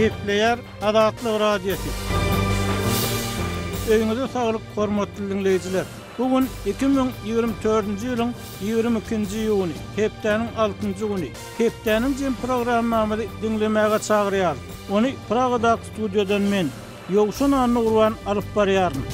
Gepleýär Azatlyk Radiosy. Öýüňize saglyk hormatly diňleýjiler! Bu gün 2024-nji ýylyň 22-nji iýuny, hepdäniň altynjy güni. Hepdäniň jem programmamyzy diňlemäge çagyrýarys. Ony Pragadaky studiýadan men, Ýowşan Annagurban alyp barýaryn.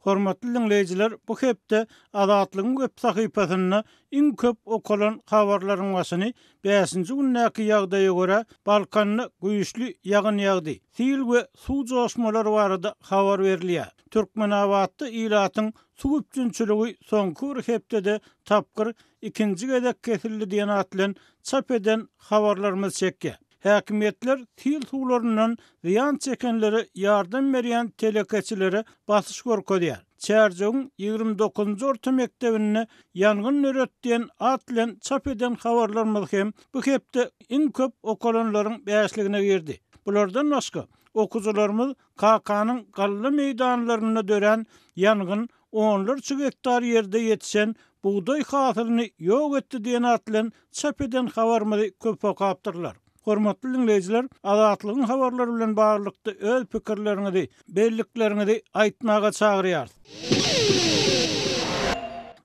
Hormatly diňleýjiler, bu hepde Azatlygyň web sahypasynda iň köp okalan habarlaryň başyny bäşinji gündäki ýagdaýa görä, Balkanda güýçli ýagyn ýagdy, sil we suw joşmalary barada habar berilýär. Türkmenabatda ilatyň suw üpjünçiligi soňky bir hepdede tapgyr ikinji gezek kesildi diýen at bilen çap eden habarlarymyz çekýär. Häkimiýetler sil suwlaryndan zyýan çekenlere ýardam berýän telekeçilere basyş görkezýär. Çärjewiň 29-njy orta mekdebinde ýangyn döretdi diýen at bilen çap eden habarlarymyz hem bu hepde iň köp okalanlaryň bäşligine girdi. Bulardan başga, okyjylarymyz Kakanyň galla meýdanlarynda dörän ýangyn onlarça gektar ýerde ýetişen bugdaý hasylyny ýok etdi diýen at bilen çap eden habarymyzy köp okapdyrlar. Hormatly diňleýjiler, Azatlygyň habarlary bilen baglylykda öz pikirleriňizi, bellikleriňizi aýtmaga çagyrýarys.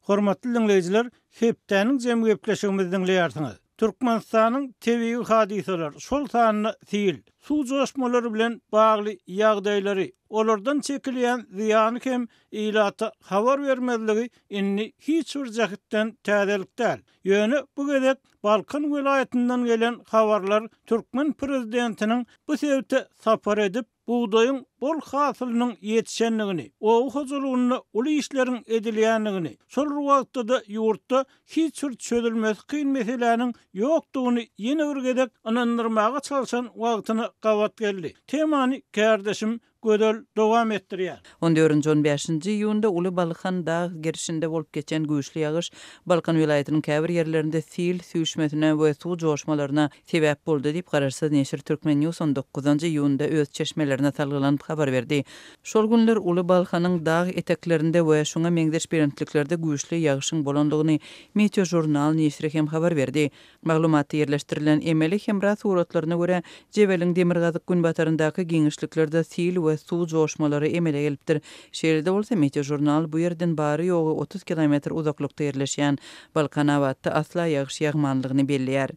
Hormatly diňleýjiler, hepdäniň jemi gepleşigimizi diňleýärsiňiz. Türkmenistanyň tebigy hadysalar, şol sanda sil, suw joşmalary bilen bagly ýagdaýlary, olardan çekilýän zyýany hem ilata habar bermezligi indi hiç bir jähtden täzelik däl. Ýöne bu gezek Balkan welaýatyndan gelen habarlar türkmen prezidentiniň bu sebite sapar edip, bugdaýyň bol hasylynyň ýetişendigini, oba hojalygynda uly işleriň edilýändigini, şol bir wagtda-da ýurtda hiç bir çözülmesi kyn meseläniň ýokdugyny ýene bir gezek ynandyrmaga çalşan wagtyna gabat geldi. Temany kärdeşim Gözel dowam etdirýär. On dördünji, on bäşinji iýunda Uly Balkan dag gerşinde bolup geçen güýçli ýagyş Balkan welaýatynyň käbir ýerlerinde sil süýşmesine we suw joşmalaryna sebäp boldy diýip, garaşsyz neşir Turkmen. News on dokuzynjy iýunda öz çeşmelerine salgylanyp habar berdi. Şol günler Uly Balhanyň dag eteklerinde we şuňa meňzeş belentliklerde güýçli ýagyşyň bolandygyny Meteožurnal neşiri hem habar berdi. Maglumatda ýerleşdirilen emeli hemra suratlaryna görä, Jebeliň demirgazyk-günbataryndaky giňişliklerde sil we suw joşmalary emele gelipdir. Şeýle-de bolsa, Meteožurnal bu ýerden bary-ýogy 30 kilometr uzaklykda ýerleşýän Balkanabatda asla ýagyş ýagmanlygyny belleýär.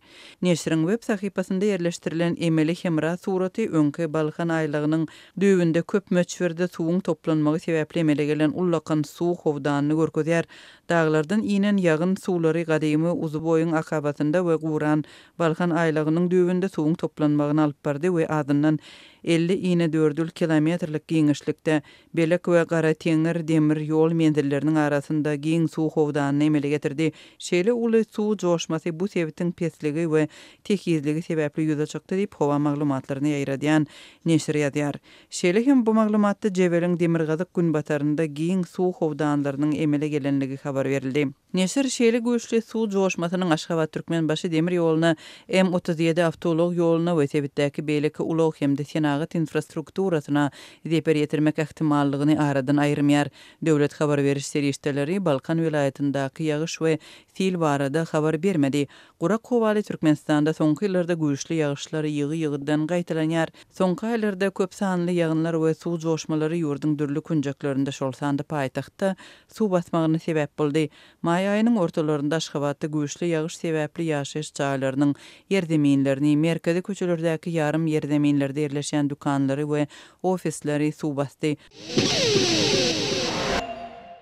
Neşiriň web sahypasynda ýerleşdirilen emeli hemra suraty öňki Balkan aýlagynyň düýbünde köp möçberde suwuň toplanmagy sebäpli emele gelen ullakan suw howdanyny görkezýär. Daglardan inen ýagyn suwlary gadymy Uzuboýuň akabasynda we guran Balkan aýlagynyň düýbünde suwuň toplanmagyna alyp bardy we azyndan 50 inedördül kilometrlik giňişlikde Belek we Garateňňir demir ýol menzilleriniň arasynda giň suw howdanyny emele getirdi. Şeýle uly suw joşmasy bu sebitiň pesligi we tekizligi sebäpli ýüze çykdy diýip, howa maglumatlaryny ýaýradýan neşir ýazýar. Şeýle hem bu maglumatda Jebeliň demirgazyk-günbatarynda giň suw howdanlarynyň emele gelenligi habar berildi. Neşir şeýle güýçli suw joşmasynyň Aşgabat-Türkmenbaşy demir ýoluna, M 37 awtoulag ýoluna we sebitdäki beýleki ulag hem-de senagat infrastrukturasyna zeper ýetirmek ähtimallygyny aradan aýyrmaýar. Döwlet habar beriş serişdeleri Balkan welaýatyndaky ýagyş we sil barada habar bermedi. Gurak howaly Türkmenistanda soňky ýyllarda güýçli ýagyşlar ýygy-ýygydan gaýtalanýar. Soňky aýlarda köp sanly ýagynlar we suw joşmalary ýurduň dürli künjeklerinde, şol sanda paýtagtda suw basmagyna sebäp boldy. Maý aýynyň ortalarynda Aşgabatda güýçli ýagyş sebäpli ýaşaýyş jaýlarynyň ýerzeminlerini, merkezi köçelerdäki ýarym ýerzeminlerde ýerleşýän dükanlary we ofisleri suw basdy.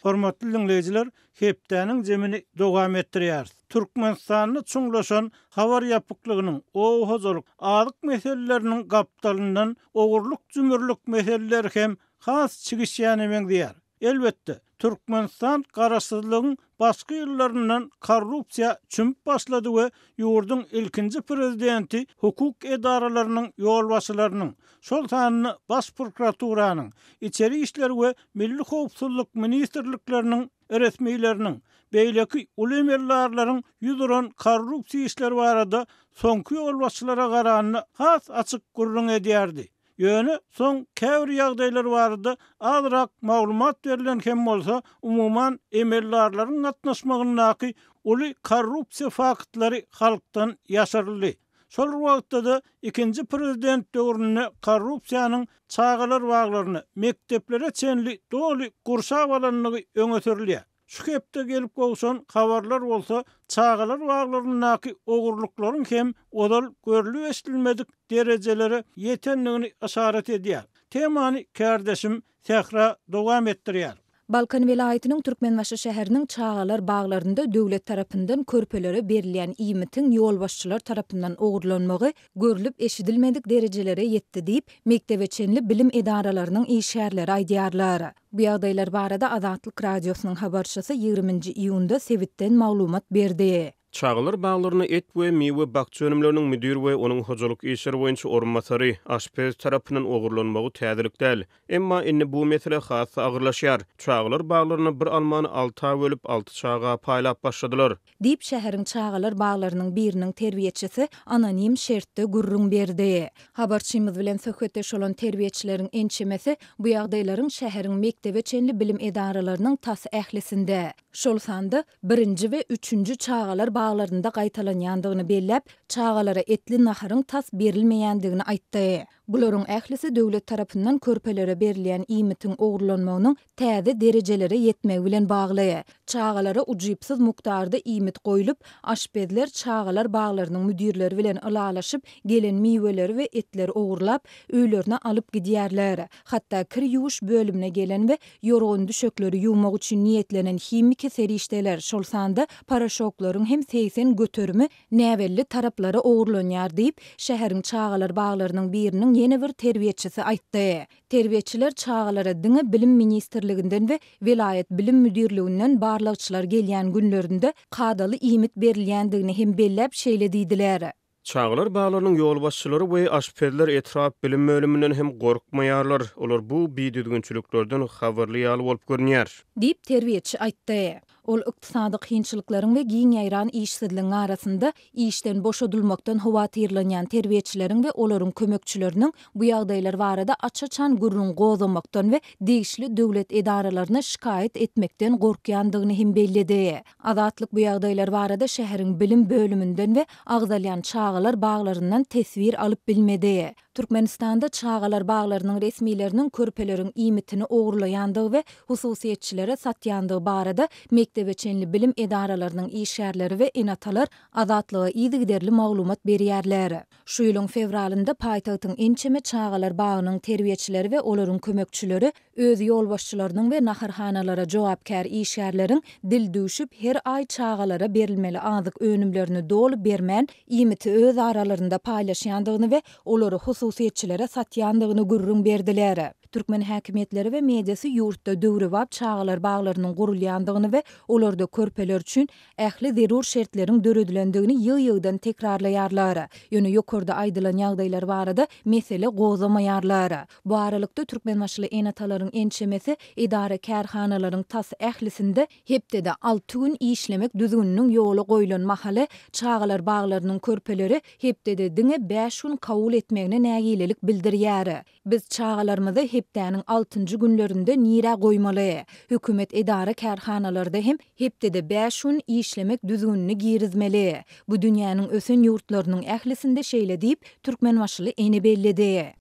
Hormatly diňleýjiler, hepdäniň jemini dowam etdirýäris. Türkmenistanda çuňlaşan habar ýapyklygynyň, oba hojalyk, azyk meseleleriniň gapdalyndan ogurlyk-jümürlik meseleleri hem has çigişýäne meňzeýär. Elbetde, Türkmenistan garaşsyzlygyň başky ýyllaryndan korrupsiýa çümüp başlady we ýurduň ilkinji prezidenti hukuk edaralarynyň ýolbaşçylarynyň, şol sanda Baş prokuraturanyň, Içeri işler we Milli howpsuzlyk ministrlikleriniň resmileriniň, beýleki uly emeldarlaryň 100 uran korrupsiýa işleri barada soňky ýolbaşçylara garanda has açyk gürrüň edýärdi. Ýöne soň käbir ýagdaýlar barada azrak maglumat berlen hem bolsa, umuman, emeldarlaryň gatnaşmagyndaky uly korrupsiýa faktlary halkdan ýaşyryldy. Şol bir wagtda-da, ikinji prezident döwründe korrupsiýanyň çagalar baglaryna, mekdeplere çenli doly gurşap alandygy öňe sürülýär. Şu hepde gelip gowşan habarlar bolsa çagalar baglaryndaky ogurlyklaryň hem ozal görlüp-eşidilmedik derejelere ýetendigini yşarat edýär. Temany kärdeşim Sähra dowam etdirýär. Balkan welaýatynyň Türkmenbaşy şäheriniň çagalar baglarynda döwlet tarapyndan körpelere berilýän iýmitiň ýolbaşçylar tarapyndan ogurlanmagy görlüp-eşidilmedik derejelere ýetdi diýip, mekdebe çenli bilim edaralarynyň işgärleri aýdýarlar. Bu ýagdaýlar barada Azatlyk Radiosynyň habarçysy ýigriminji iýunda sebitden maglumat berdi. Çagalar baglarynda et we miwe bakja önümleriniň müdir we onuň hojalyk işleri boýunça orunbasary, aşpez tarapyndan ogurlanmagy täzelik däl. Emma indi bu mesele has-da agyrlaşýar. Çagalar baglarynda bir almany alta bölüp, alty çaga paýlap başladylar. Diýip, şäheriň çagalar baglarynyň biriniň terbiýeçisi anonim şertde gürrüň berdi. Habarçymyz bilen söhbetdeş bolan terbiýeçileriň ençemesi bu ýagdaýlaryň şäheriň mekdebe çenli bilim edaralarynyň tas ählisinde, şol sanda birinji we üçünji çagalar baglarynda gaýtalanýandygyny belläp, çagalara etli naharyň tas berilmeýändigini aýtdy. Bularyň ählisi döwlet tarapyndan körpelere berilýän iýmitiň ogurlanmagynyň täze derejelere ýetmegi bilen bagly. Çagalara ujypsyz mukdarda iýmit goýlup, aşpezler çagalar baglarynyň müdirleri bilen ylalaşyp, gelen miweleri we etleri ogurlap, öýlerine alyp gidýärler. Hatda kir ýuwuş bölümine gelen we ýorgan-düşekleri ýuwmak üçin niýetlenen himiki serişdeler, şol sanda poroşoklaryň hem 80 göterimi näbelli taraplara ogurlanýar diýip, şäheriň çagalar baglarynyň biriniň ýene bir terbiýeçisi aýtdy. Terbiýeçiler çagalara diňe Bilim ministrliginden we welaýat bilim müdirliginden barlagçylar gelýän günlerinde kadaly iýmit berilýändigini hem belläp şeýle diýdiler. Çagalar baglarynyň ýolbaşçylary we aşpezler etrap bilim bölüminden hem gorkmaýarlar. Olar bu bidüzgünçiliklerden habarly ýaly bolup görünýär. Diýip, terbiýeçi aýtdy. Ol ykdysady kynçylyklaryň we giň ýaýran işsizligiň arasynda işden boşadylmakdan howatyrlanýan terbiýeçileriň we olaryň kömekçileriniň bu ýagdaýlar barada aç-açan gürrüň gozgamakdan we degişli döwlet edaralaryna şikaýat etmekden gorkýandygyny hem belledi. Azatlyk bu ýagdaýlar barada şäheriň bilim bölüminden we agzalýan çagalar baglaryndan teswir alyp bilmedi. Türkmenistanda çagalar baglarynyň resmileriniň körpeleriň iýmitini ogurlaýandygy we hususyýetçilere satýandygy barada mekdebe çenli bilim edaralarynyň işgärleri we ene-atalar Azatlyga yzygiderli maglumat berýärler. Şu ýylyň fewralynda paýtagtyň ençeme çagalar bagynyň terbiýeçileri we olaryň kömekçileri öz ýolbaşçylarynyň we naharhanalara jogapkär işgärleriň dil düwşüp, her aý çagalara berilmeli azyk önümlerini doly bermän, iýmiti öz aralarynda paýlaşýandygyny we olary hususyýetçilere satýandygyny gürrüň berdiler. Türkmen häkimiýetleri we mediasy ýurtda döwrebap çagalar baglarynyň gurulýandygyny we olarda körpeler üçin ähli zerur şertleriň döredilendigini ýygy-ýygydan tekrarlaýarlar. Ýöne ýokarda aýdylan ýagdaýlar barada mesele gozgamaýarlar. Bu aralykda, türkmenbaşyly ene-atalaryň ençemesi edara-kärhanalaryň tas ählisinde hepdede alty gün işlemek düzgüniniň ýola goýlan mahaly, çagalar baglarynyň körpeleri hepdede diňe bäş gün kabul etmegine nägilelik bildirýär. Biz çagalarymyzy hepdäniň altynjy günlerinde nirä goýmaly? Hökümet edara-kärhanalarda hem hepdede bäş gün işlemek düzgünini girizmeli. Bu dünýäniň ösen ýurtlarynyň ählisinde şeýle diýip, türkmenbaşyly ene belledi.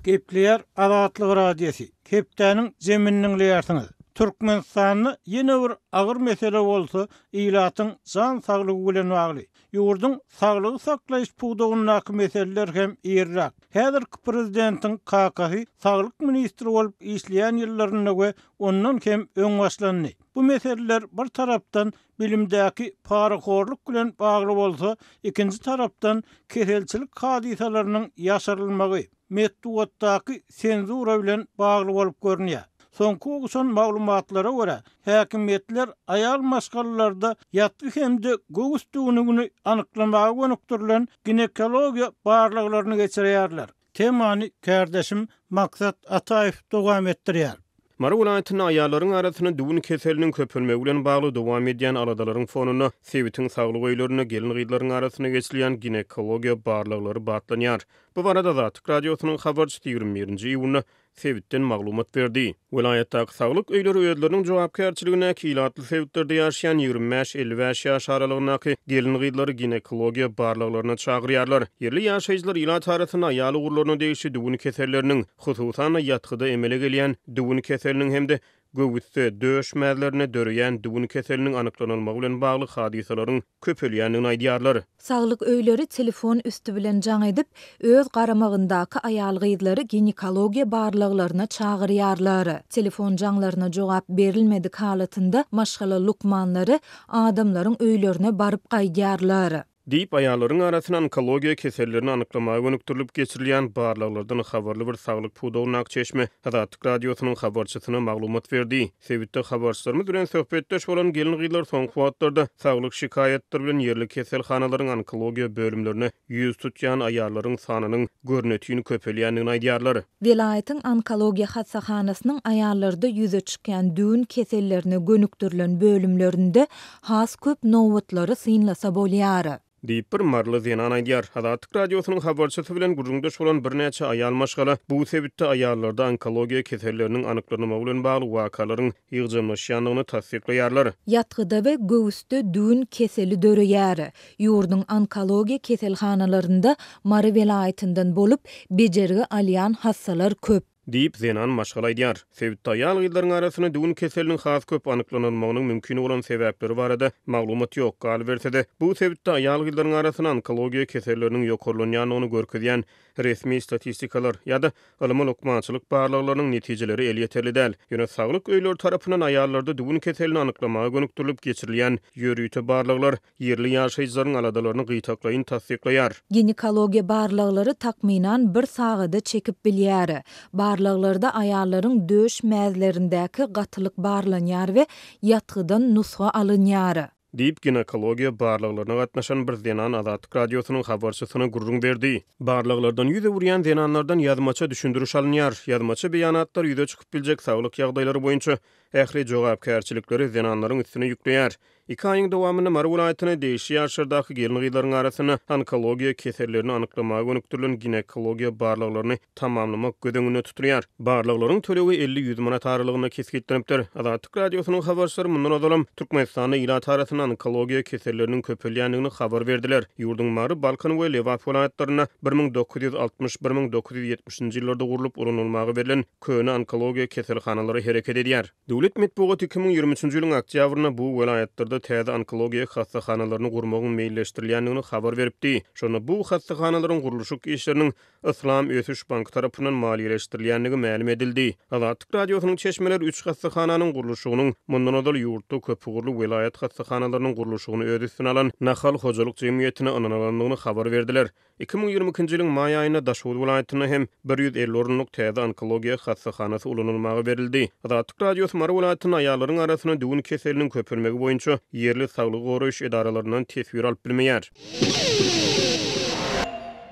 Gepleýär Azatlyk Radiosy, Hepdäniň jemini diňleýärsiňiz. Türkmenistanda ýene bir agyr mesele bolsa ilatyň jan saglygy bilen bagly. Ýurduň saglygy saklaýyş pudagyndaky meseleler hem iriräk. Häzirki prezidentiň kakasy saglyk ministri bolup işleýän ýyllarynda we ondan hem öň başlandy. Bu meseleler bir tarapdan bilimdäki parahorluk bilen bagly bolsa, ikinji tarapdan keselçilik hadysalarynyň ýaşyrylmagy, metbugatdaky senzura bilen bagly bolup görünýär. Soňky gowşan maglumatlara görä, häkimiýetler aýal maşgalalarda ýatgy hem-de göwüs düwnügini anyklamaga gönükdirilen ginekologiýa barlaglaryny geçirýärler. Temany kärdeşim Maksat Ataýew dowam etdirýär. Mary welaýatynda aýallaryň arasynda düwün keseliniň köpelmegi bilen bagly dowam edýän aladalaryň fonunda sebitiň saglyk öýlerinde gelin-gyzlaryň arasynda geçirilýän ginekologiýa barlaglary batlanýar. Bu barada Azatlyk Radiosynyň habarçysy 21 nji iýunda. sebitden maglumat berdi. Welaýatdaky saglyk öýleri özleriniň jogapkärçiligindäki ilatly sebitlerde ýaşaýan 25, 55 ýaş aralygyndaky gelin-gyzlary ginekologiýa barlaglaryna çagyrýarlar. Ýerli ýaşaýjylar ilat arasynda aýal ugurlaryna degişli düwün keselleriniň, hususan-da, ýatgyda emele gelýän düwün keseliniň hem-de göwüsde, döş mäzlerinde döreýän düwün keseliniň anyklanylmagy bilen bagly hadysalaryň köpelýändigini aýdýarlar. Saglyk öýleri telefon üsti bilen jaň edip, öz garamagyndaky aýal-gyzlary ginekologiýa barlaglaryna çagyrýarlar. Telefon jaňlaryna jogap berilmedik halatynda maşgala lukmanlary adamlaryň öýlerine baryp gaýdýarlar. Diýip, aýallaryň arasynda onkologiýa kesellerini anyklamaga gönükdirilip geçirilýän barlaglardan habarly bir saglyk pudagyndaky çeşme Azatlyk Radiosynyň habarçysyna maglumat berdi. Sebitde habarçylarymyz bilen söhbetdeş bolan gelin-gyzlar soňky wagtlarda saglyk şikaýatlary bilen ýerli keselhanalaryň onkologiýa bölümlerine ýüz tutýan aýallaryň sanynyň görnetin köpelýändigini aýdýarlar. Welaýatyň onkologiýa hassahanasynyň aýallarda ýüze çykýan düwün kesellerine gönükdirilen bölümlerinde has köp nobatlary synlasa bolýar. Diýip, bir maryly zenan aýdýar. Azatlyk Radiosynyň habarçysy bilen gürrüňdeş bolan birnäçe aýal maşgala bu sebitde aýallarda onkologiýa keselleriniň anyklanylmagy bilen bagly wakalaryň ýygjamlaşýandygyny tassyklaýarlar. Ýatgyda we göwüsde düwün keseli döreýär. Ýurduň onkologiýa keselhanalarynda Mary welaýatyndan bolup, bejergi alýan hassalar köp. Diýip, zenan maşgala aýdýar. Sebitde aýal-gyzlaryň arasynda düwün keseliniň has köp anyklanylmagynyň mümkin bolan sebäpleri barada maglumat ýok. Galyberse-de, bu sebitde aýal-gyzlaryň arasynda onkologiýa keselleriniň ýokarlanýandygyny görkezýän resmi statistikalar ýa-da ylmy-lukmançylyk barlaglarynyň netijeleri elýeterli däl. Ýöne saglyk öýleri tarapyndan aýallarda düwün keselini anyklamaga gönükdirilip geçirilýän ýörite barlaglar ýerli ýaşaýjylaryň aladalaryny gytaklaýyn tassyklaýar. Ginekologiýa barlaglary takmynan bir sagada çekip bilýär. Barlaglarda aýallaryň döş mäzlerindäki gatylyk barlanýar we ýatgydan nusga alynýar. Diýip, ginekologiýa barlaglaryna gatnaşan bir zenan Azatlyk Radiosynyň habarçysyna gürrüň berdi. Barlaglardan ýüz öwürýän zenanlardan ýazmaça düşündiriş alynýar. Ýazmaça beýanatlar ýüze çykyp biljek saglyk ýagdaýlary boýunça ähli jogapkärçilikleri zenanlaryň üstüne ýükleýär. Iki aýyň dowamynda Mary welaýatyna degişli ýaşlardaky gelin-gyzlaryň arasynda onkologiýa kesellerini anyklamaga gönükdirilen ginekologiýa barlaglaryny tamamlamak göz öňünde tutulýar. Barlaglaryň tölegi 50-100 manat aralygynda kesgitlenipdir. Azatlyk Radiosynyň habarçylary mundan ozalam Türkmenistanda ilat arasynda onkologiýa keselleriniň köpelýändigini habar berdiler. Ýurduň Mary, Balkan we Lebap welaýatlarynda 1960, 1970-nji ýyllarda gurlup ulanylmaga berlen köne onkologiýa keselhanalary hereket edýär. Döwlet metbugaty 2023-nji ýylyň oktýabrynda bu welaýatlarda täze onkologiýa hassahanalaryny gurmagyň meýilleşdirilýändigini habar beripdi. Şonda bu hassahanalaryň gurluşyk işleriniň Yslam ösüş banky tarapyndan maliýeleşdirilýändigi mälim edildi. Azatlyk Radiosynyň çeşmeleri üç hassahananyň gurluşygynyň mundan ozal ýurtda köpugurly welaýat hassahanalarynyň gurluşygyny öz üstüne alan Nahal hojalyk jemgyýetine ynanylandygyny habar berdiler. 2022-nji ýylyň maý aýynda Daşoguz welaýatynda hem 150 orunlyk täze onkologiýa hassahanasy ulanylmaga berildi. Azatlyk Radiosy Mary welaýatynda aýallaryň arasynda düwün keseliniň köpelmegi boýunça ýerli saglygy goraýyş edaralaryndan teswir alyp bilmeýär.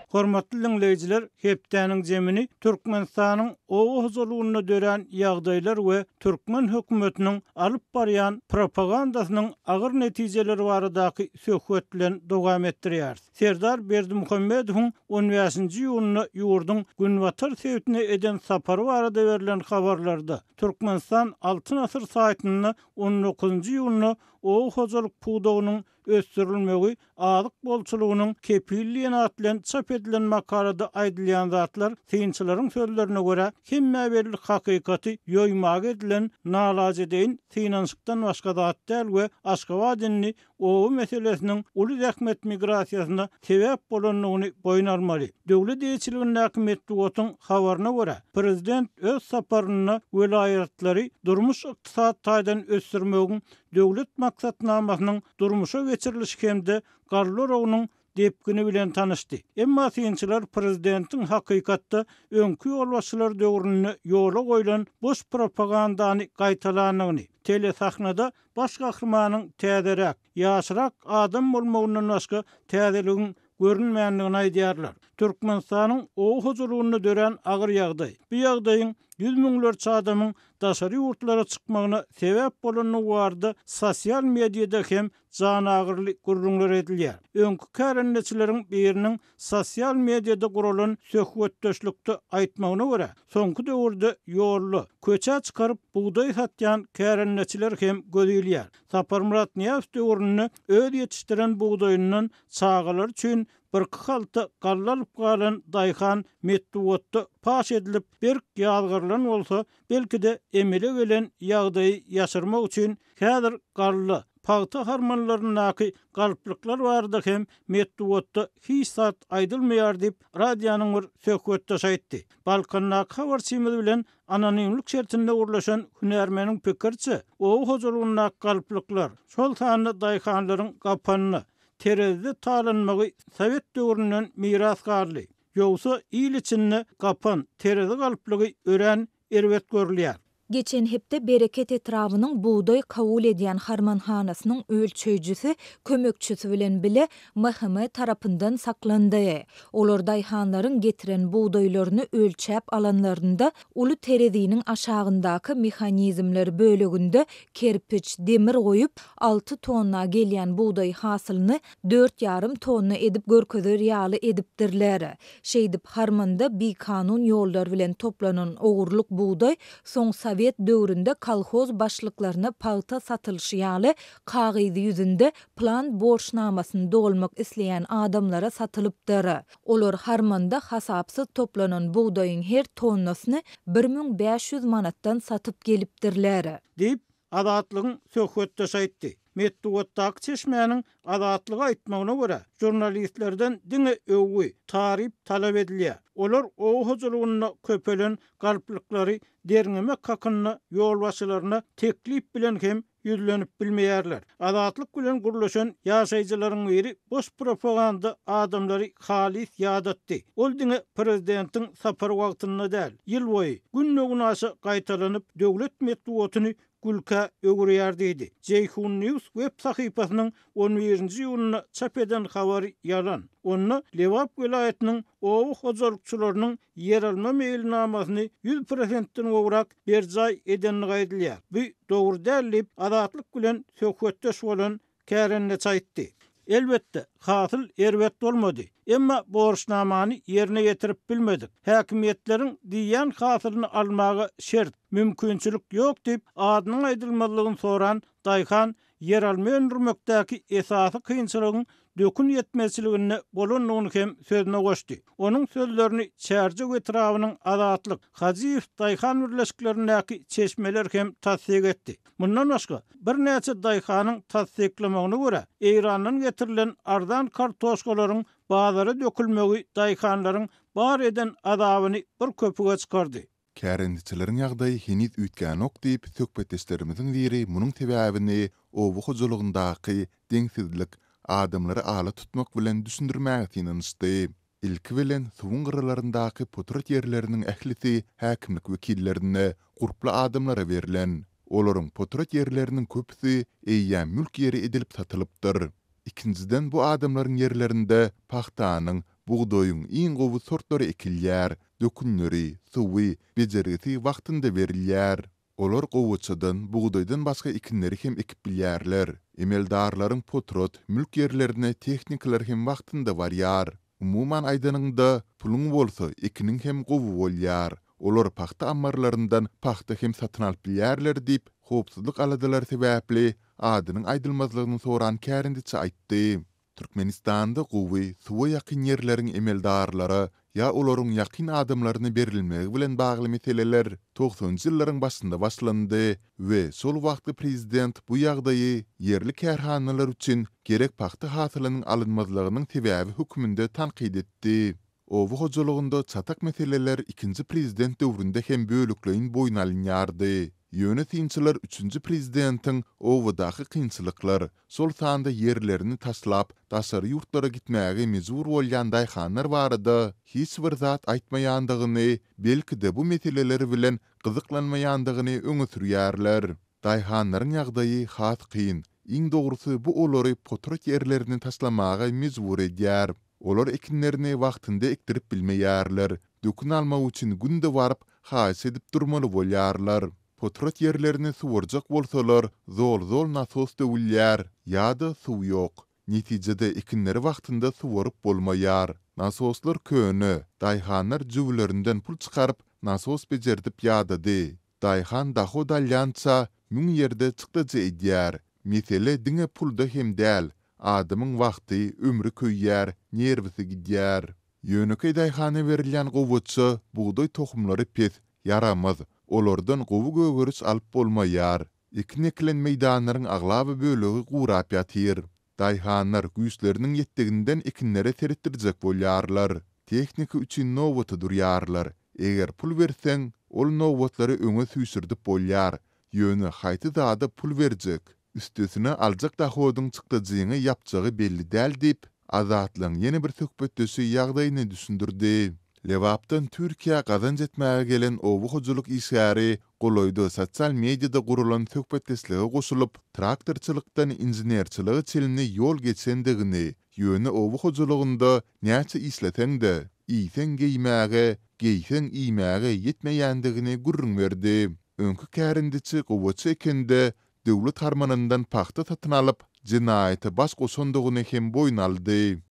Hormatly diňleýjiler, hepdäniň jemini Türkmenistanyň oba hojalygynda dörän ýagdaýlar we türkmen hökümetiniň alyp barýan propagandasynyň agyr netijeleri baradaky söhbet bilen dowam etdirýäris. Serdar Berdimuhamedowyň on bäşinji iýunda ýurduň günbatar sebitine eden sapary barada berlen habarlarda, Türkmenistan Altyn asyr saýtynda on dokuzynjy iýunda oba hojalyk pudagynyň ösdürilmegi azyk bolçulygynyň kepili diýen at bilen çap edilen makalada aýdylýan zatlar, synçylaryň sözlerine görä, hemmä belli hakykaty ýoýmaga edilen nalajedeýin synanyşykdan başga zat däl we Aşgabat indi oba meselesiniň uly zähmet migrasiýasyna sebäp bolandygyny boýun almaly. Döwlet eýeçiligindäki metbugatyň habaryna görä, prezident öz saparynda welaýatlary durmuş-ykdysady taýdan ösdürmegiň döwlet maksatnamasynyň durmuşa geçirilişi hem-de galla oragynyň depgini bilen tanyşdy. Emma synçylar prezidentiň hakykatda öňki ýolbaşçylar döwründe ýola goýlan boş propagandany gaýtalandygyny, telesahnada Baş gahrymanyň täzeräk, ýaşrak adam bolmagyndan başga täzeligiň görünmändigini aýdýarlar. Türkmenistanyň oba hojalygynda dörän agyr ýagdaý, bu ýagdaýyň ýüz müňlerçe adamyň daşary ýurtlara çykmagyna sebäp bolandygy barada sosial mediada hem janagyryly gürrüňler edilýär. Öňki kärendeçileriň biriniň sosial mediada guralan söhbetdeşlikde aýtmagyna görä, soňky döwürde ýolda, köçä çykaryp bugdaý satýan kärendeçiler hem göz ilýär. Saparmyrat Nyýazow döwründe öz ýetişdiren bugdaýyndan çagalary üçin birki halta galla alyp galan daýhan metbugatda paş edilip, berk ýazgarylan bolsa, belki-de emele gelen ýagdaýy ýaşyrmak üçin häzir galla, pagta harmanlaryndaky galplyklar barada hem metbugatda hiç zat aýdylmaýar diýip, radionyň bir söhbetdeşi aýtdy. Balkandaky habarçymyz bilen anonimlik şertinde gürleşen hünärmeniň pikiriçe, oba hojalygyndaky galplyklar, şol sanda daýhanlaryň gapanyna, terezide talanmagy sowet döwründen miras galdy. Ýogsa il içinde gapan, terezi galplygy örän erbet görülýär. Geçen hepde Bereket etrabynyň bugdaý kabul edýän harmanhanasynyň ölçeýjisi kömekçisi bilen bile MHM tarapyndan saklandy. Olar daýhanlaryň getiren bugdaýlaryny ölçäp alanlarynda uly tereziniň aşagyndaky mehanizmler böleginde kerpiç, demir goýup, alty tonna gelýän bugdaý hasylyny dört ýarym tonna edip görkezer ýaly edipdirler. Şeýdip, harmanda bikanun ýollar bilen toplanan ogurlyk bugdaý soň sowet döwründe kolhoz başlyklaryna pagta satylyşy ýaly kagyz ýüzünde plan borçnamasyny dolmak isleýän adamlara satylypdyr. Olar harmanda hasapsyz toplanan bugdaýyň her tonnasyny 1500 manatdan satyp gelipdirler. Diýip, Azatlygyň söhbetdeşi aýtdy. Metbugatdaky çeşmäniň Azatlyga aýtmagyna görä, žurnalistlerden diňe öwgi, taryp talap edilýär. Olar oba hojalygynda köpelen galplyklary derňemek hakynda ýolbaşçylaryna teklip bilen hem ýüzlenip bilmeýärler. Azatlyk bilen gürleşen ýaşaýjylaryň biri boş propaganda adamlary halys ýadatdy. Ol diňe prezidentiň sapary wagtynda däl, ýyl boýy, günde-günaşa gaýtalanyp, döwlet metbugatyny gülkä öwürýär diýdi. Jeýhun News web sahypasynyň on birinji iýunda çap eden habary ýalan. Onda Lebap welaýatynyň oba hojalykçylarynyň ýeralma meýilnamasyny ýüz prosentden gowrak berjaý edendigi aýdylýar. Bu dogry däl diýip, Azatlyk bilen söhbetdeş bolan kärendeçi aýtdy. Elbetde, hasyl erbet bolmady. Emma borçnamany ýerine ýetirip bilmedik. Häkimiýetleriň diýýän hasylyny almaga şert, mümkinçilik ýok diýip, adynyň aýdylmazlygyny soran daýhan ýeralma öndürmekdäki esasy kynçylygyň dökün ýetmezçiliginde bolandygyny hem sözüne goşdy. Onuň sözlerini Çärjew etrabynyň Azatlyk, Hajyýew daýhan birleşiklerindäki çeşmeler hem tassyk etdi. Mundan başga, birnäçe daýhanyň tassyklamagyna görä, Eýrandan getirilen arzan kartoşkalaryň bazara dökülmegi daýhanlaryň bar eden azabyny bir köpüge çykardy. Kärendeçileriň ýagdaýy heniz üýtgänok diýip, söhbetdeşlerimiziň biri munuň sebäbini oba hojalygyndaky deňsizlik, adamlary ala tutmak bilen düşündirmäge synanyşdy. Ilki bilen, suwuň gyralaryndaky potrat ýerleriniň ählisi häkimlik wekillerine, gurply adamlara berlen. Olaryň potrat ýerleriniň köpüsi eýýäm mülk ýeri edilip satylypdyr. Ikinjiden, bu adamlaryň ýerlerinde pagtanyň, bugdaýyň iň gowy sortlary ekilýär, dökünleri, suwy, bejergisi wagtynda berilýär. Olar gowaçadan, bugdaýdan başga ekinleri hem ekip bilýärler. Emeldarlaryň potrat, mülk ýerlerine tehnikalar hem wagtynda barýar. Umuman aýdanyňda, puluň bolsa, ekiniň hem gowy bolýar. Olar pagta ammarlaryndan pagta hem satyn alyp bilýärler diýip, howpsuzlyk aladalary sebäpli adynyň aýdylmazlygyny soran kärendeçi aýtdy. Türkmenistanda gowy, suwa ýakyn ýerleriň emeldarlara ýa olaryň ýakyn adamlaryna berilmegi bilen bagly meseleler togsanynjy ýyllaryň başynda başlandy we şol wagtky prezident bu ýagdaýy ýerli kärhanalar üçin gerek pagta hasylynyň alynmazlygynyň sebäbi hökmünde tankyt etdi. Oba hojalygynda çatak meseleler ikinji prezident döwründe hem bölekleýin boýun alynýardy. Ýöne synçylar üçünji prezidentiň obadaky kynçylyklar, şol sanda ýerlerini taşlap, daşary ýurtlara gitmäge mejbur bolýan daýhanlar barada hiç bir zat aýtmaýandygyny, belki-de bu meseleler bilen gyzyklanmaýandygyny öňe sürýärler. Daýhanlaryň ýagdaýy has kyn, iň dogrusy bu olary potrat ýerlerini taşlamaga mejbur edýär. Olar ekinlerini wagtynda ekdirip bilmeýärler, dökün almak üçin günde baryp, haýyş edip durmaly bolýarlar. Potrat ýerlerini suwarjak bolsalar, zol-zol nasos döwülýär ýa-da suw ýok. Netijede ekinleri wagtynda suwaryp bolmaýar. Nasoslar köne, daýhanlar jübülerinden pul çykaryp, nasos bejerdip ýadady. Daýhan dahod alýança, müň ýerde çykdajy edýär. Mesele diňe pulda hem däl, adamyň wagty, ömri köýýär, nerwisi gidýär. Ýönekeý daýhana berilýän gowaça, bugdaý tohumlary pes, ýaramaz. Olardan gowy gögeriş alyp bolmaýar. Ekin ekilen meýdanlaryň aglaba bölegi gurap ýatyr. Daýhanlar güýçleriniň ýetdiginden ekinlere seretdirjek bolýarlar. Tehnika üçin nobata durýarlar. Eger pul berseň, ol nobatlary öňe süýşürdip bolýar. Ýöne haýsy zada pul berjek? Üstesine aljak dohodyň çykdajyňy ýapjagy belli däl diýip, Azatlygyň ýene bir söhbetdeşi ýagdaýyny düşündirdi. Lebapdan Türkiýä gazanç etmäge gelen oba hojalyk işgäri golaýda sosial mediada guralan söhbetdeşlige goşulyp, traktorçylykdan inženerçilige çenli ýol geçendigini, ýöne oba hojalygynda näçe işleseň-de, iýseň geýmäge, geýseň iýmäge ýetmeýändigini gürrüň berdi. Öňki kärendeçi gowaça ekende döwlet harmanyndan pagta satyn alyp, jenaýata baş goşandygyny hem boýun aldy.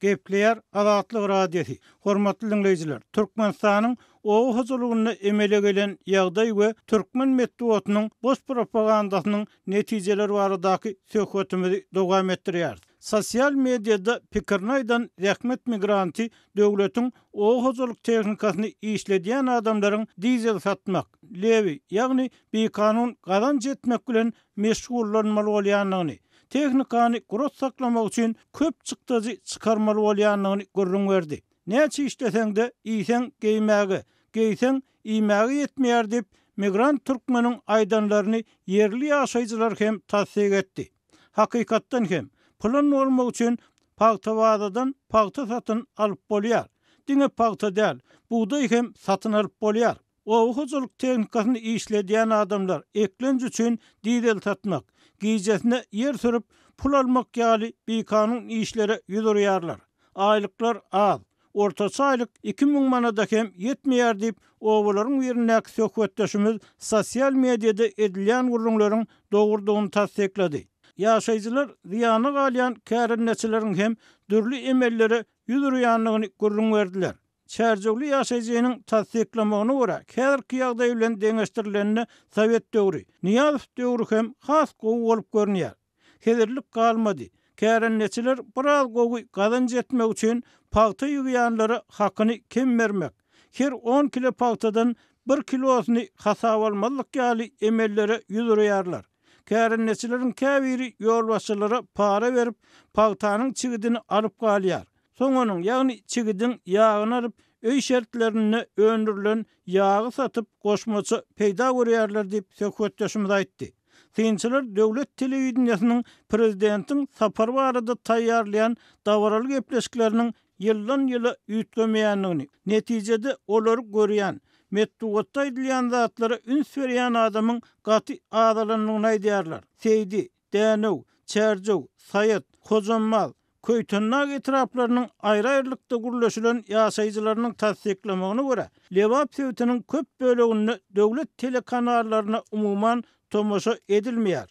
Gepleýär Azatlyk Radiosy, Hormatly diňleýjiler, Türkmenistanyň oba hojalygynda emele gelen ýagdaý we türkmen metbugatynyň boş propagandasynyň netijeleri baradaky söhbetimizi dowam etdirýäris. Sosial mediada pikirini aýdan zähmet migranty döwletiň oba hojalyk tehnikasyny işledýän adamlaryň dizel satmak, lewi, ýagny bikanun gazanç etmek bilen meşgullanmaly bolýandygyny, tehnikany gurat saklamak üçin köp çykdajy çykarmaly bolýandygyny gürrüň berdi. Näçe işleseň-de, iýseň geýmäge, geýseň iýmäge ýetmeýär diýip, migrant türkmeniň aýdanlaryny ýerli ýaşaýjylar hem tassyk etdi. Hakykatdan hem, pylan bolmak üçin pagtabazadan pagta satyn alyp bolýar. Diňe pagta däl, bugdaý hem satyn alyp bolýar. Oba hojalyk tehnikasyny işledýän adamlar eklenç üçin dizel satmak, gijesine ýer sürüp, pul almak ýaly bikanun işlere ýüz urýarlar. Aýlyklar az. Ortaça aýlyk 2000 manada hem ýetmeýär diýip, obalaryň birindäki söhbetdeşimiz sosial mediada edilýän gürrüňleriň dogrudygyny tassyklady. Ýaşaýjylar zyýana galýan kärendeçileriň hem dürli emellere ýüz urýandygyny gürrüň berdiler. Çärjewli ýaşaýjynyň tassyklamagyna görä, häzirki ýagdaý bilen deňeşdirilende sowet döwri, Nyýazow döwri hem has gowy bolup görünýär. Hezillik galmady. Kärendeçiler biraz gowy gazanç etmek üçin pagta ýygýanlara hakyny kem bermek, her on kile pagtadan bir kilosyny hasaba almazlyk ýaly emellere ýüz urýarlar. Kärendeçileriň käbiri ýolbaşçylara para berip, pagtanyň çigidini alyp galýar. Soň onuň, ýagny çigidiň ýagyny alyp, öý şertlerinde öndürilen ýagy satyp, goşmaça peýda görýärler diýip, söhbetdeşimiz aýtdy. Synçylar döwlet telewideniýesiniň prezidentiň sapary barada taýýarlaýan dabaraly gepleşikleriniň ýyldan-ýyla üýtgemeýändigini, netijede olary görýän, metbugatda aýdylýan zatlara üns berýän adamyň gaty azalandygyny aýdýarlar. Seýdi, Dänew, Çärjew, Saýat, Hojambaz, Köýtendag etraplarynyň aýry-aýrylykda gürleşilen ýaşaýjylarynyň tassyklamagyna görä, Lebap sebitiniň köp böleginde döwlet telekanallaryna umuman tomaşa edilmeýär.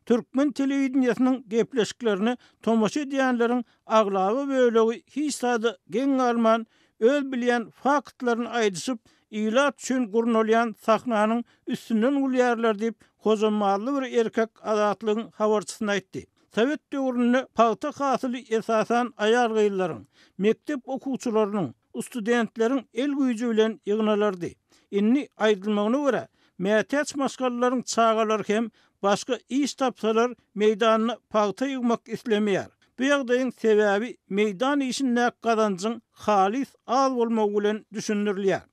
Türkmen telewideniýesiniň gepleşiklerine tomaşa edýänleriň aglaba bölegi hiç zada geň galman, öz bilýän faktlaryny aýdyşyp, ilat üçin gurnalýan sahnanyň üstünden gülýärler diýip, hojambazly bir erkek Azatlygyň habarçysyna aýtdy. Sowet döwründe pagta hasyly esasan aýal-gyzlaryň, mekdep okuwçylarynyň, studentleriň el güýji bilen ýygnalardy. Indi, aýdylmagyna görä, mätäç maşgalalaryň çagalary hem başga iş tapsalar meýdanda pagta ýygmak islemeýär. Bu ýagdaýyň sebäbi meýdan işindäki gazanjyň halys az bolmagy bilen düşündirilýär.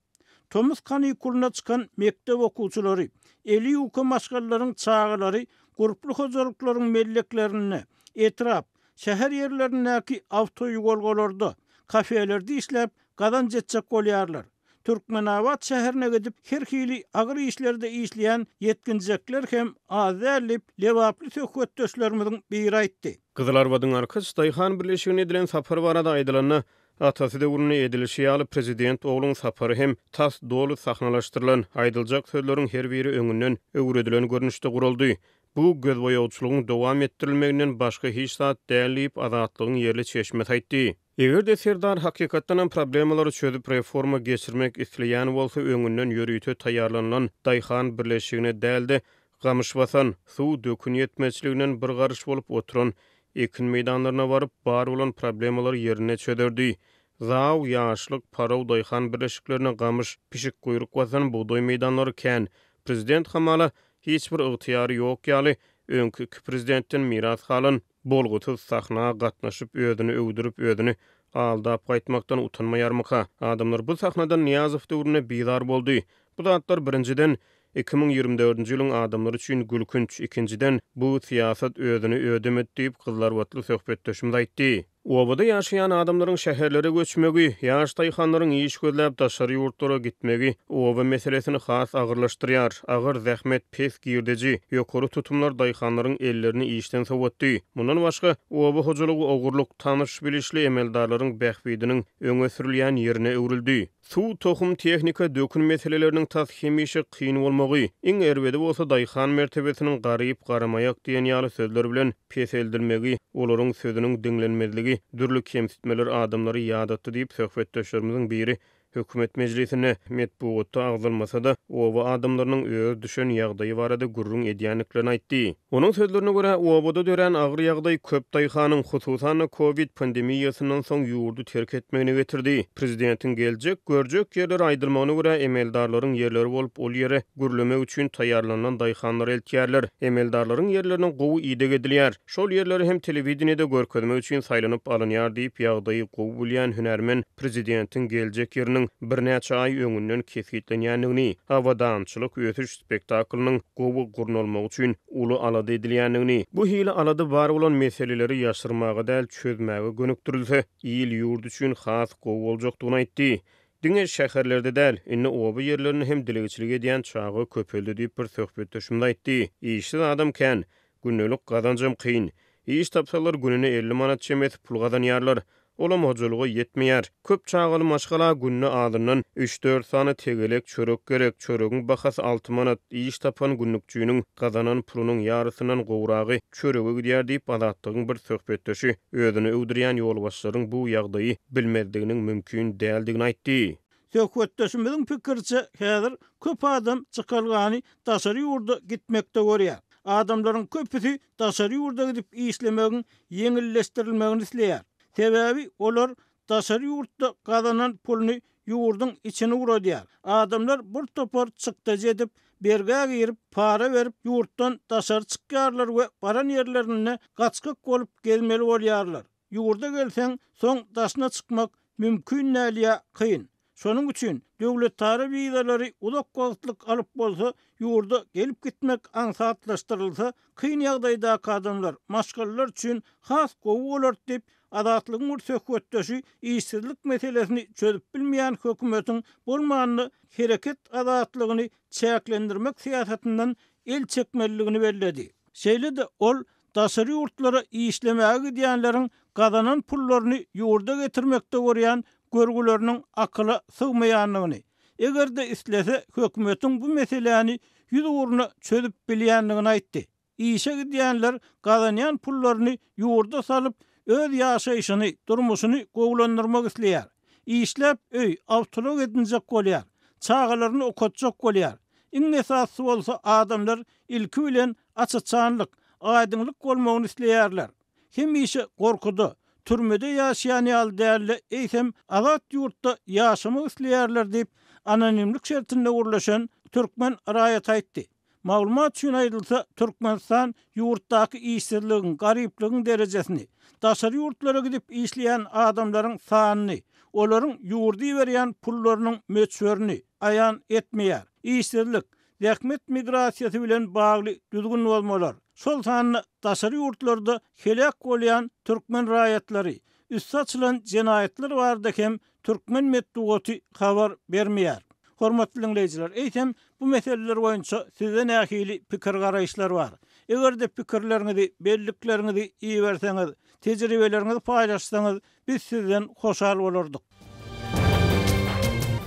Tomus kanikulyna çykan mekdep okuwçylary, eli ýuka maşgalalaryň çagalary gurply hojalyklaryň melleklerinde, etrap, şäher ýerlerindäki awtoýuwalgalarda, kafelerde işläp, gazanç etjek bolýarlar. Türkmenabat şäherine gidip, her hili agyr işlerde işleýän ýetginjekler hem az däl diýip, lebaply söhbetdeşlerimiziň biri aýtdy. Gyzylarbadyň Arkaç daýhan birleşigine edilen sapar barada aýdylanda, Atasy döwründe edilişi ýaly prezident ogluň sapary hem tas doly sahnalaşdyrylan, aýdyljak sözleriň her biri öňünden öwredilen görnüşde guraldy. Bu gözboýagçylygyň dowam etdirilmeginden başga hiç zat däl diýip, Azatlygyň ýerli çeşmesi aýtdy. Eger-de Serdar hakykatdanam problemalary çözüp reforma geçirmek isleýän bolsa öňünden ýörite taýýarlanylan daýhan birleşigine däl-de gamyş basan, suw, dökün ýetmezçiliginden bir garyş bolup oturan ekin meýdanlaryna baryp bar bolan problemalary ýerinde çözerdi. Zaw, Ýaşlyk, Paraw daýhan birleşiklerine gamyş, pişikguýruk basan bugdaý meýdanlary kän. Prezident hamala hiç bir ygtyýary ýok ýaly öňki iki prezidentden miras galan Bolgusyz sahna gatnaşyp özüni öwdürip özüni aldap gaýtmakdan utanmaýarmyka? Adamlar bu sahnadan Nyýazow döwründe bizar boldy. Bu zatlar birinjiden, 2024-nji ýylyň adamlary üçin gülkünç, ikinjiden, bu syýasat özüni ödemedi diýip, gyzlarbatly söhbetdeşimiz aýtdy. Obada ýaşaýan adamlaryň şäherlere göçmegi, ýaş daýhanlaryň iş gözläp daşary ýurtlara gitmegi oba meselesini has agyrlaşdyrýar. Agyr zähmet, pes girdeji, ýokary tutumlar daýhanlaryň ellerini işden sowatdy. Mundan başga, oba hojalygy ogurlyk, tanyş-bilişli emeldarlaryň bähbidiniň öňe sürülýän ýerine öwrüldi. Suw, tohum, tehnika, dökün meseleleriniň tas hemişe kyn bolmagy, iň erbedi bolsa daýhan mertebesiniň garyp, garamaýak diýen ýaly sözler bilen peseldilmegi, olaryň sözüniň diňlenmezligi, dürli kemsitmeler adamlary ýadatdy diýip, söhbetdeşlerimiziň biri hökümet mejlisinde, metbugatda agzalmasa-da, oba adamlarynyň öz düşen ýagdaýy barada gürrüň edýändiklerini aýtdy. Onuň sözlerine görä, obada dörän agyr ýagdaý köp daýhanyň, hususan-da, kowid pandemiýasyndan soň ýurdy terk etmegine getirdi. Prezidentiň geljek, görjek ýerleri aýdylmagyna görä, emeldarlaryň ýerleri bolup, ol ýere gürlemek üçin taýýarlanylan daýhanlary eltýärler. Emeldarlaryň ýerlerine gowy ideg edilýär. Şol ýerleri hem telewideniýede görkezmek üçin saýlanyp alynýar diýip, ýagdaýy gowy bilýän hünärmen prezidentiň geljek ýeriniň birnäçe aý öňünden kesgitlenýändigini, abadançylyk, ösüş spektaklynyň gowy gurnalmagy üçin uly alada edilýändigini, bu hili alada bar bolan meseleleri ýaşyrmaga däl, çözmäge gönükdirilse, il-ýurt üçin has gowy boljakdygyny aýtdy. Diňe şäherlerde däl, indi oba ýerlerinde hem dilegçilik edýän çaga köpeldi diýip, bir söhbetdeşimiz aýtdy. Işsiz adam kän. Gündelik gazanjam kyn. Iş tapsalar gününe 50 manat çemesi pul gazanýarlar. Olam hojalyga ýetmeýär. Köp çagaly maşgala günde azyndan üç-dört sany tegelek çörek gerek. Çöregiň bahasy alty manat. Iş tapan günlükçiniň gazanan pulunyň ýarysyndan gowragy çörege gidýär diýip, Azatlygyň bir söhbetdeşi özüni öwdürýän ýolbaşçylaryň bu ýagdaýy bilmezliginiň mümkin däldigini aýtdy. Söhbetdeşimiziň pikiriçe, häzir köp adam çykalgany daşary ýurda gitmekde görýär. Adamlaryň köpüsi daşary ýurda gidip işlemegiň ýeňilleşdirilmegini isleýär. Sebäbi olar daşary ýurtda gazanan puluny ýurduň içine ugradýar. Adamlar bir topar çykdajy edip, bergä girip, para berip ýurtdan daşary çykýarlar we baran ýerlerinde gaçgak bolup gezmeli bolýarlar. Ýurda gelseň, soň daşyna çykmak mümkin däl ýa kyn. Şonuň üçin döwletara wizalary uzak wagtlyk alyp bolsa, ýurda gelip-gitmek aňsatlaşdyrylsa, kyn ýagdaýdaky adamlar, maşgalalar üçin has gowy bolardy diýip, Azatlygyň bir söhbetdeşi işsizlik meselesini çözüp bilmeýän hökümetiň bolmanda hereket azatlygyny çäklendirmek syýasatyndan el çekmelidigini belledi. Şeýle-de ol daşary ýurtlara işlemäge gidýänleriň gazanan pullaryny ýurda getirmekde görýän görgüleriniň akyla sygmaýandygyny, eger-de islese hökümetiň bu meseläni ýüzugruna çözüp bilýändigini aýtdy. Işe gidýänler gazanýan pullaryny ýurda salyp, öz ýaşaýşyny, durmuşyny gowulandyrmak isleýär. Işläp öý, awtoulag edinjek bolýar. Çagalaryny okatjak bolýar. Iň esasysy bolsa adamlar ilki bilen aç-açanlyk, aýdyňlyk bolmagyny isleýärler. Hemişe gorkuda, türmede ýaşaýan ýaly däl-de, eýsem azat ýurtda ýaşamak isleýärler diýip, anonimlik şertinde gürleşen türkmen raýaty aýtdy. Maglumat üçin aýdylsa, Türkmenistan ýurtdaky işsizligiň, garyplygyň derejesini, daşary ýurtlara gidip işleýän adamlaryň sanyny, olaryň ýurda iberýän pullarynyň möçberini aýan etmeýär. Işsizlik, zähmet migrasiýasy bilen bagly düzgün bozmalar, şol sanda daşary ýurtlarda heläk bolýan türkmen raýatlary, üsti açylan jenaýatlar barada hem türkmen metbugaty habar bermeýär. Hormatly diňleýjiler, eýsem, bu meseleler boýunça sizde nähili pikir-garaýyşlar bar? Eger-de pikirleriňizi, bellikleriňizi iberseňiz, tejribeleriňizi paýlaşsaňyz, biz sizden hoşal bolardyk.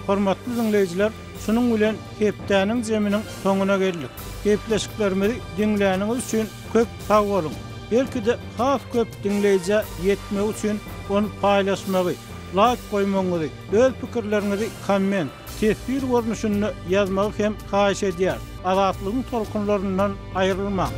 Hormatly diňleýjiler, şunuň bilen hepdäniň jeminiň soňuna geldik. Gepleşiklerimizi diňläniňiz üçin köp sag boluň! Belki-de has köp diňleýjä ýetmegi üçin ony paýlaşmagy, laýk goýmagyňyzy, öz pikirleriňizi komment, teswir görnüşinde ýazmagy hem haýyş edýäris. Azatlygyň tolkunlaryndan aýrylmaň!